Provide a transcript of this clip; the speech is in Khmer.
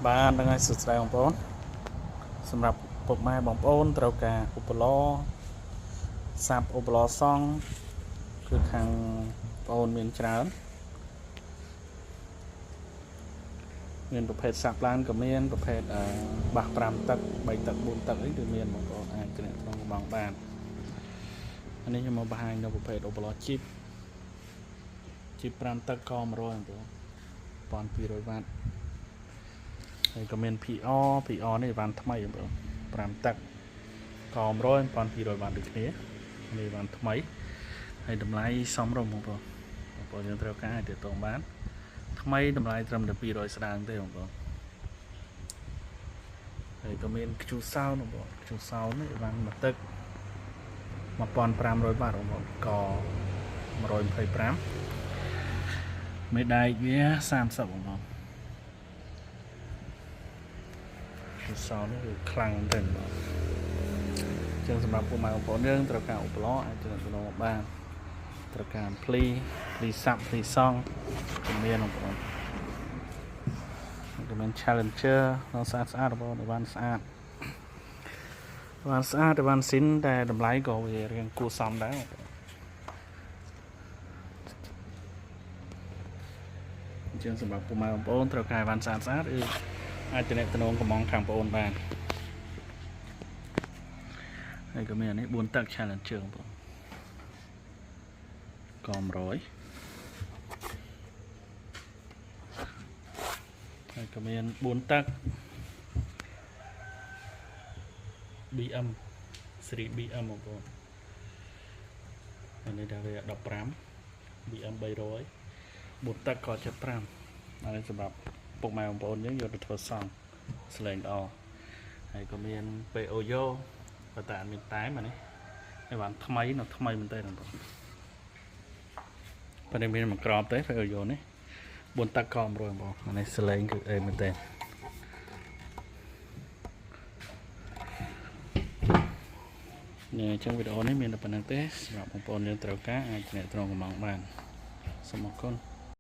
បាទហ្នឹងហើយសួស្តីបងប្អូនសម្រាប់ពុកម៉ែបងប្អូនត្រូវការឧបលសាប់ឧបលសង់គឺខាងបងប្អូនមានច្រើនមានប្រភេទសាប់ឡានក៏មានប្រភេទបាស5ទឹក3ទឹក4ទឹកអីគឺមានបងប្អូនអាចគណៈក្នុងកំងបានអានេះខ្ញុំមកបង្ហាញនៅប្រភេទឧបលជីបជីប5ទឹកក100បងប្អូន1200វ៉ាត់ហើយក៏មាន PR PR នេះបានថ្មីបងប្អូន5ទឹកក100 1200វ៉ាត់ដូចគ្នានេះបានថ្មីហើយតម្លៃសមរម្យបងប្អូនបងប្អូនយើងត្រូវការឲ្យទាក់ទងបានថ្មីតម្លៃត្រឹមតែ200ស្ដើងទេបងប្អូនហើយក៏មានខ្ជូសោនបងប្អូនខ្ជូសោននេះបានមួយទឹក1500វ៉ាត់បងប្អូនក125មេដែកវា30បងប្អូនខ្ជូសោននេះគឺខ្លាំងមែនទែនបងចឹងសម្រាប់ពួកម៉ែបងប្អូនយើងត្រូវការឧបលអាចចំណងបានត្រូវការភ្លីភ្លីសាប់ភ្លីសង់ក៏មានបងប្អូនក៏មាន Challenger ដល់ស្អាតស្អាតបងប្អូនបានស្អាតបានស្អាតបានស៊ីនតែតម្លៃក៏វារៀងគួរសមដែរបងប្អូនអញ្ចឹងសម្រាប់ពុកម៉ែបងប្អូនត្រូវការបានស្អាតស្អាតឬអាចតំណងកំងខាងបងប្អូនបានហើយក៏មានអានេះ4ទឹក Challenger បងប្អូនក100ហើយក៏មាន4ទឹក BM ស៊េរី BM បងប្អូនអានេះថាវា15 BM 300 4ទឹកក៏75អានេះសម្រាប់ពុកម៉ែបងប្អូនយើងយកទៅធ្វើសង់ស្លេងល្អហើយក៏មាន POYO ប៉ុន្តែអត់មានតែមអានេះហើយបានថ្មីនៅថ្មីមែនតើបងប្អូនប៉ុន្តែមានមួយក្របទេ POYO នេះ4ទឹកក៏100បងប្អូនអានេះស្លេងគឺអេមែនតើនេះអញ្ចឹងវីដេអូនេះមានតែប៉ុណ្្នឹងទេសម្រាប់បងប្អូនយើងត្រូវការអាចទំនាក់ទំនងកំងបានសូមអរគុណ